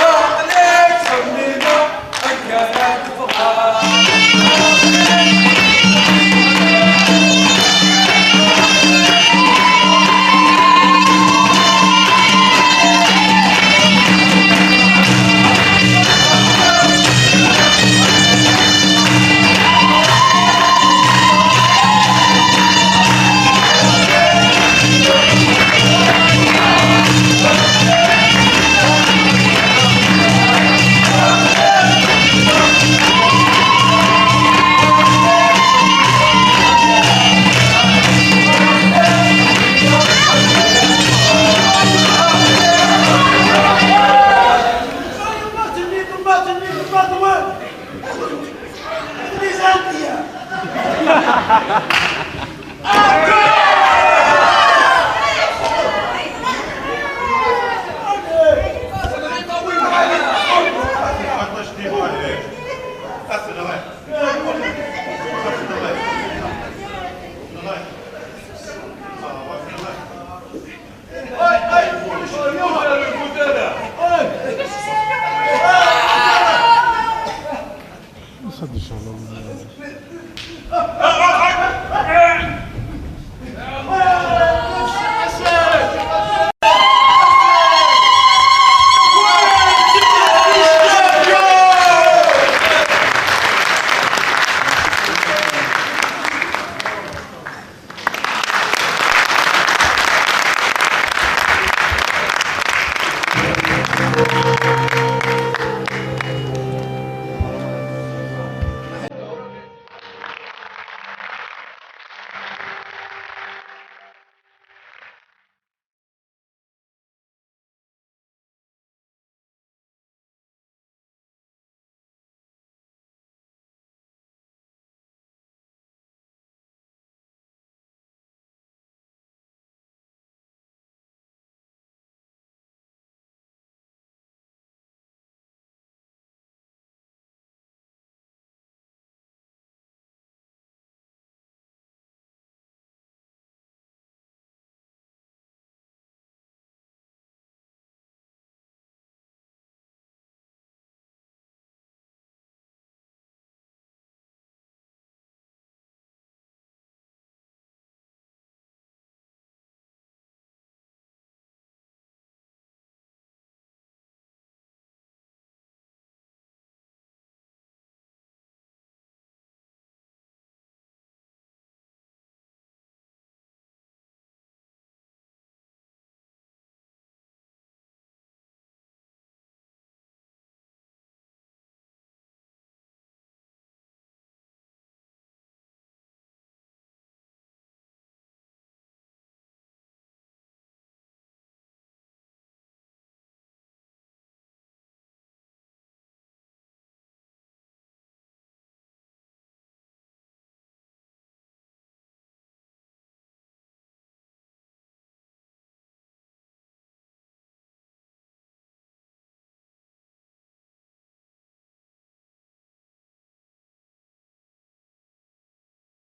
Aql-i ttxemmimeɣ amek ara d-ffɣeɣ.